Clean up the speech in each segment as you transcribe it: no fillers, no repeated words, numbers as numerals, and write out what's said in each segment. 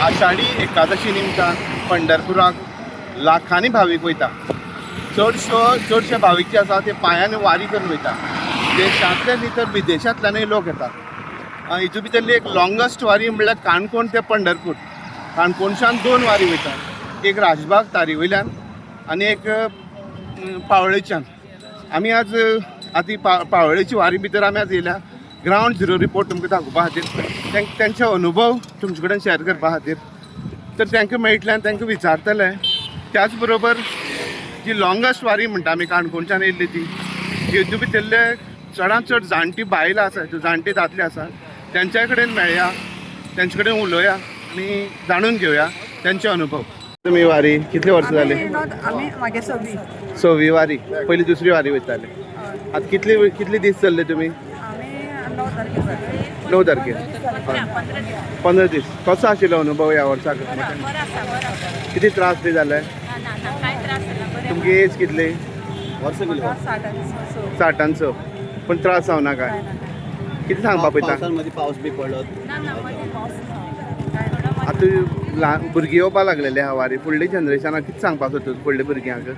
आषाढी एकादशी निमतान पंढरपुराक लाखांनी भावीक वयता. चडशे भावीक जे आसा ते पांयांनी वारी करून वयता. देशांतले न्ही तर विदेशांतल्यानूय लोक येतात. हितून भितरली एक लॉंगस्ट वारी म्हणल्यार काणकोण ते पंढरपूर. काणकोणच्यान दोन वारी वयता, एक राजबाग तारी वयल्यान आनी एक पावळेच्यान. आमी आज आतां पावळेची वारी भितर आमी आज येयल्या ग्रावंड झिरो रिपोर्ट तुमकां दाखोवपा खातीर, तेंचे अनुभव तुमचे कडेन शेअर करपा खातीर. तर तांकां मेळटलें आनी तांकां विचारतले. त्याच बरोबर जी लॉंगस्ट वारी म्हणटा आमी काणकोणच्यान येयल्ली ती, हितून भितरले चडांत चड जाणटी बायलां आसा, जाणटे दादले आसा, तेंच्या कडेन मेळया, तेंचे कडेन उलोवया आनी जाणून घेवया तेंचे अनुभव. तुमी वारी कितले वर्सां जाली? आमी मागे सवी. सवी वारी. पयली दुसरी वारी वयताले. आतां कितले कितले दीस चल्ले तुमी? आमी 9 तारखेर. 9 तारखेर, 15 दीस. कसो आशिल्लो अनुभव ह्या वर्साक? कितें त्रास बी जाले? तुमची एज कितली? 60. 60. पूण त्रास जावना काय? कितें सांगपा पळयता? मदीं पावस बी पडलो. आतां ल्हान भुरगीं येवपा लागलेली आहा वारी, फुडल्या जनरेशनाक कितें सांगपाक सोदता फुडल्या भुरग्यांक?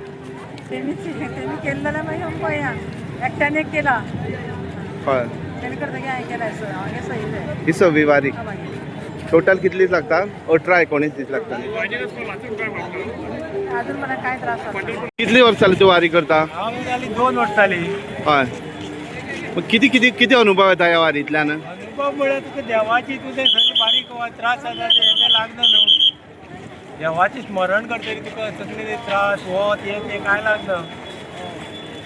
तेणी तेणी केलें जाल्यार मागीर आमी पळया. एकट्यान एक केला. हय. तेणी करतकीर हांवें केला, हांगे सही जाय. ही सवी वारी. टोटल कितली दीस लागता? 18 19 दीस लागता. अजून मला काय त्रास जाता. कितली वर्स जाली तूं वारी करता? हांव जाली 2 वर्सां जाली. हय, मग किती किती किती अनुभव येता ह्या वारींतल्यान? अनुभव म्हळ्यार तुका देवाची तुजें सगळें बारीक त्रास जाता ते लागना न्हू. देवाचें स्मरण करतकीर तुका सगळे ते त्रास वत हें तें कांय लागना.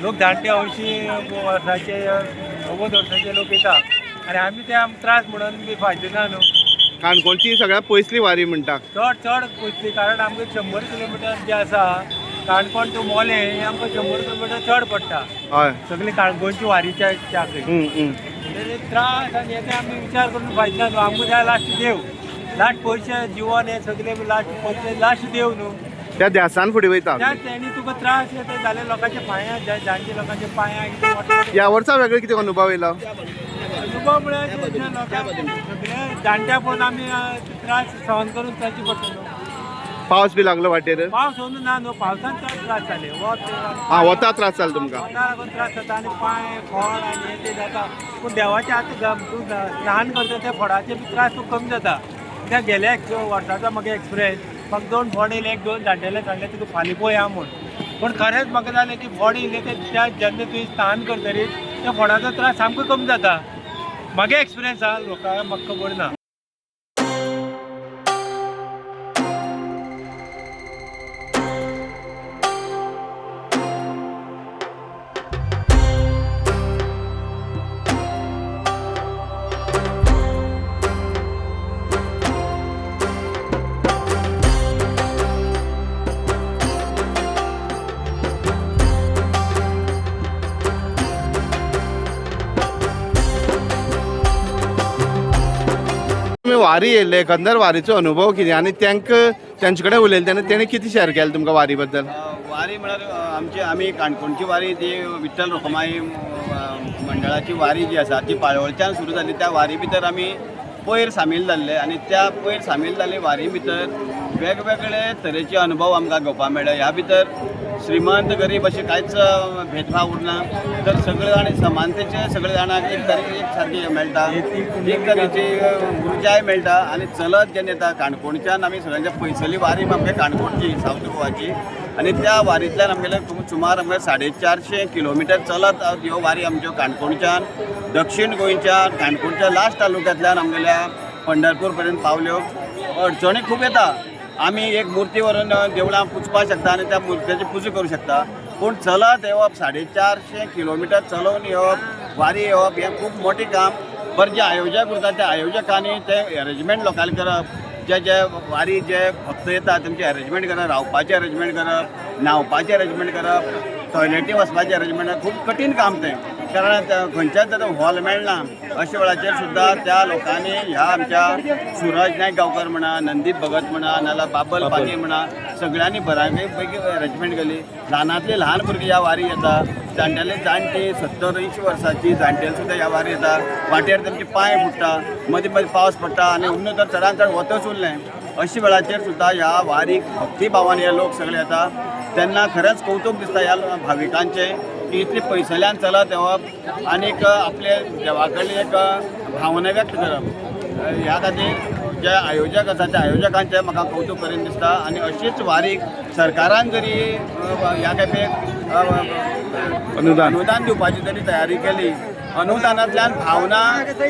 लोक जाणटे 80 वर्साचे 90 वर्साचे लोक येता आनी आमी ते त्रास म्हणून बी फायदो ना न्हू. काणकोणची सगळ्यात पयसली वारी म्हणटा. चड चड पयसली, कारण आमकां 100 किलोमिटर जे आसा काणकोण टू मोलें हें आमकां 100 किलोमिटर चड पडटा. हय. सगळी काणकोणची वारीच्या चाकरी त्रास आनी हें आमी विचार करून फायदो ना न्हू. आमकां जाय लास्ट देव, लास्ट पयशे जिवन हे सगळे लास्ट पयशे लास्ट देव न्हू. त्या ध्यासान फुडें वयता. त्या तेणी तुका त्रास येता जाल्यार लोकांच्या पांयां, जाणटे लोकांच्या पांयां. ह्या वर्सा वेगळे कितें अनुभव येयलो? अनुभव म्हळ्यार लोकांक सगळे जाणट्या पळोवन आमी त्रास सहन करून चलचे पडटा न्हू. पावस बी लागलो वाटेर? पावस अंदू ना न्हू, पावसान चड त्रास जाले. वत हा, वता त्रास जालो तुमकां? वता लागून त्रास जाता आनी पांय फोड आनी हें तें जाता. पूण देवाचे आतां तूं स्नान करता त्या फोडाचे बी त्रास तुका कमी जाता. त्या गेल्या वर्साचो म्हाका एक्सपिरियन्स, म्हाका 2 फोड येयले, 1-2 जाणटेले सांगले तुका फाल्यां पळया म्हूण. पूण खरेंच म्हाका जालें की फोड येयले ते त्या जेन्ना तुवें स्नान करतरीत त्या फोडाचो त्रास सामको कमी जाता. म्हागे एक्सपिरियन्स आहा, लोकांक म्हाका खबर ना. तुमी वारी येयल्ले, एकंदर वारीचो अनुभव कितें आनी तांकां तेंचे कडेन उलयले तेन्ना तेणें कितें शेअर केलें तुमकां वारी बद्दल? वारी म्हळ्यार आमची आमी काणकोणची वारी जी विठ्ठल रखुमाई मंडळाची वारी जी आसा ती पाळोळच्यान सुरू जाली. त्या वारी भितर आमी पयर सामील जाल्ले आनी त्या पयर सामील जाल्ले वारी भितर वेगवेगळे तरेचे अनुभव आमकां घेवपाक मेळ्ळे. ह्या भितर श्रीमंत गरीब अशें कांयच भेदभाव उरना, तर सगळे जाण समानतेचे, सगळे जाणांक एक तरेचे एक सारकी मेळटा, एक तरेची उर्जाय मेळटा. आनी चलत जेन्ना येता काणकोणच्यान आमी सगळ्यांच्या पयसली वारी आमगे काणकोणची सावथ गोवाची, आनी त्या वारींतल्यान आमगेले सुमार आमगे 450 किलोमिटर चलत ह्यो वारी आमच्यो काणकोणच्यान दक्षीण गोंयच्या काणकोणच्या लास्ट तालुक्यांतल्यान आमगेल्या पंढरपूर पर्यंत पावल्यो. अडचणी खूब येता. आमी एक मुर्ती व्हरून देवळां पुजपाक शकता आनी त्या मुर्त्याची पुजा करूं शकता, पूण चलत येवप 450 किलोमिटर चलोवन येवप, वारी येवप हें खूब मोठें काम. बरें, जे आयोजक उरता त्या आयोजकांनी ते एरेंजमेंट लोकांनी करप, जे जे वारी जे भक्त येता तेमचें एरेंजमेंट करप, रावपाचें एरेंजमेंट करप, न्हांवपाचें एरेंजमेंट करप, टॉयलेटी वचपाचें एरेंजमेंट, खूब कठीण काम तें. कारण खंयच्याच आतां हॉल मेळना. अशा वेळाचेर सुद्दां त्या लोकांनी ह्या आमच्या सुरज नायक गांवकर म्हणा, नंदीप भगत म्हणा, नाजाल्यार बाबल पागी म्हणा, सगळ्यांनी बऱ्या पैकी एरेंजमेंट केली. ल्हानांतली ल्हान भुरगीं ह्या वारी येता. जाणटेले जाणटे 70-80 वर्सांची जाणटेले सुद्दां ह्या वारी येता. वाटेर तेमचे पांय फुट्टा, मदीं मदीं पावस पडटा आनी अंदू तर चडान चड वतच उरलें. अशा वेळाचेर सुद्दां ह्या वारीक भक्तीभावान हे लोक सगळे येता. तेन्ना खरेंच कौतूक दिसता ह्या भाविकांचें की इतले पयसुल्ल्यान चलत येवप आनीक आपले देवा कडली एक भावना व्यक्त करप. ह्या खातीर जे आयोजक आसा त्या आयोजकांचें म्हाका कौतूक करीन दिसता. आनी अशीच वारीक सरकारान जरी ह्या खेपे अनुदान दिवपाची जरी तयारी केली, अनुदानांतल्यान भावना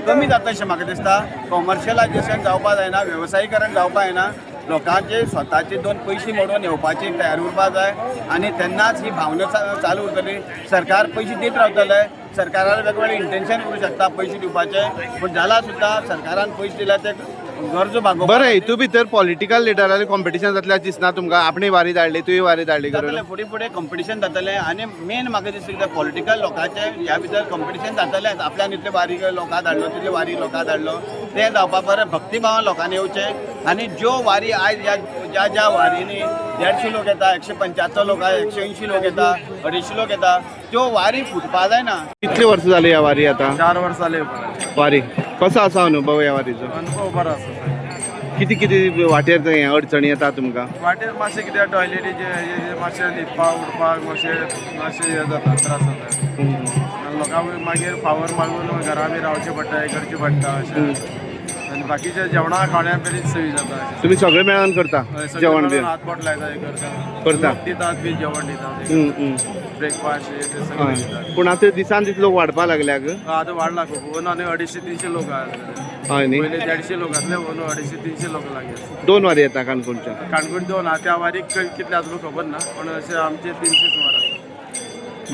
कमी जाता अशें म्हाका दिसता. कॉमर्शियलायजेशन जावपा जायना, वेवसायीकरण जावपा जायना. लोकांचे स्वताचे 2 पयशे मोडून येवपाची तयारी उरपा जाय आनी तेन्नाच ही भावना चालू उरतली. सरकार पयशे दीत रावतले, सरकारान वेगवेगळे इंटेन्शन करूं शकता पयशे दिवपाचे, पूण जाला सुद्दां सरकारान पयशे दिल्यार ते गरजो भागोवपाक. बरें, हितू भितर पॉलिटिकल लिडराले कॉम्पिटिशन जातलें अशें दिसना तुमकां? आपणे वारी धाडली, तुवें वारी धाडली करून फुडें फुडें कॉम्पिटिशन जातलें. आनी मेन म्हाका दिसता कितें पॉलिटिकल लोकांचें ह्या भितर कॉम्पिटिशन जातलें. आपल्यान इतले वारी लोकां धाडलो, तितले वारी लोकां धाडलो, तें जावपा परस भक्तीभावान लोकांनी येवचें. आनी ज्यो वारी आयज ह्या ज्या ज्या वारींनी 150 लोक येता, 175 लोक, 180 लोक येता, 250 लोक येता, त्यो वारी फुटपा जायना. कितली वर्सां जाली ह्या वारी आतां? 4 वर्सां जाली वारी. कसो आसा अनुभव ह्या वारीचो? अनुभव बरो आसा. कितें कितें वाटेर थंय अडचणी येता तुमकां? वाटेर मातशें कितें टॉयलेटीचे मातशें न्हिदपाक उठपाक मातशें मातशें हें जाता, त्रास जाता. लोकांक मागीर फावर मागून घरा बी रावचें पडटा, हें करचें पडटा अशें. आनी बाकीचे जेवणा खाण्या बरी सोयी जाता. तुमी सगळे मेळोन करता जेवण बी? हात बोट लायता, हें करता करता दितात बी, जेवण दितात, ब्रेकफास्ट हे ते सगळें दितात. पूण आतां दिसान दीस लोक वाडपा लागल्या ग? आतां वाडला खूब, अंदू आनी 250-300 लोक आहा. हय न्ही? पयलीं 150 लोक आसले, अंदू 250-300 लोक लागले. 2 वारी येता काणकोणच्या? काणकोण 2 आहा, त्या वारीक कितले आसलो खबर ना, पूण अशें आमचे 300 सुमार आसा.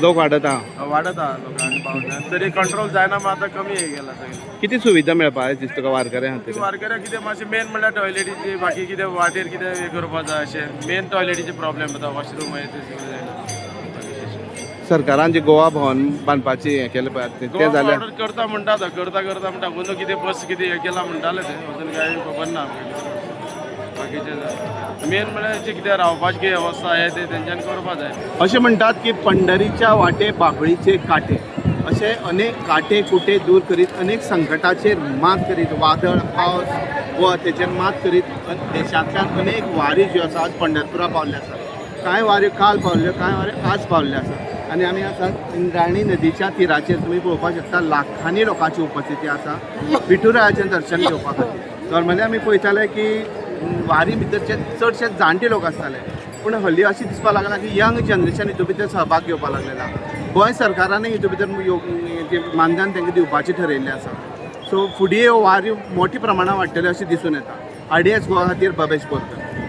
लोक वाडत आहा? वाडत आहा लोक आनी पावता तरी कंट्रोल जायना, मात आतां कमी हे गेला सगळें. कितें सुविधा मेळपा दिसता तुका वारकऱ्यां खातीर? वारकऱ्याक कितें मातशें मेन म्हणल्यार टॉयलेटीची, बाकी कितें वाटेर कितें हें करपा जाय अशें. मेन टॉयलेटीचे प्रॉब्लेम जाता, वॉशरूम हे ते सगळें जायना. सरकारान जे गोवा भवन बांदपाचें हें केलें पळय तें जाल्यार करता म्हणटा, करता करता म्हणटा, अंदू कितें बस कितें हें केलां म्हणटालें तें, अजून कांय खबर ना. बाकीचें मेन म्हणल्यार कितें रावपाची वेवस्था हे ते तेंच्यांनी करपा जाय. अशें म्हणटात की पंढरीच्या वाटे बाबळीचे कांटे, अशे अनेक कांटे कुटे दूर करीत, अनेक संकटाचेर मात करीत, वादळ पावस वत हेचेर मात करीत देशांतल्यान अनेक वारी ज्यो आसा आज पंढरपुरा पावल्ल्यो आसा. कांय वाऱ्यो काल पावल्ल्यो, कांय वाऱ्यो आज पावल्ल्यो आसा. आनी आमी आसात इंद्रायणी नदीच्या तिराचेर. तुमी पळोवपाक शकता लाखांनी लोकांची उपस्थिती आसा विठुरायाचें दर्शन घेवपा खातीर. नॉर्मली आमी पळयताले की वारी भितर चडशे जाणटे लोक आसताले, पूण हल्ली अशें दिसपाक लागलां की यंग जनरेशन हितून भितर सहभाग घेवपाक लागलेला. गोंय सरकारानूय हितून भितर मानधन तांकां दिवपाचें ठरयिल्लें आसा. सो फुडें ह्यो वारी मोठ्या प्रमाणान वाडटल्यो अशें दिसून येता. आरडीएस गोवा खातीर बबेश बोरकर.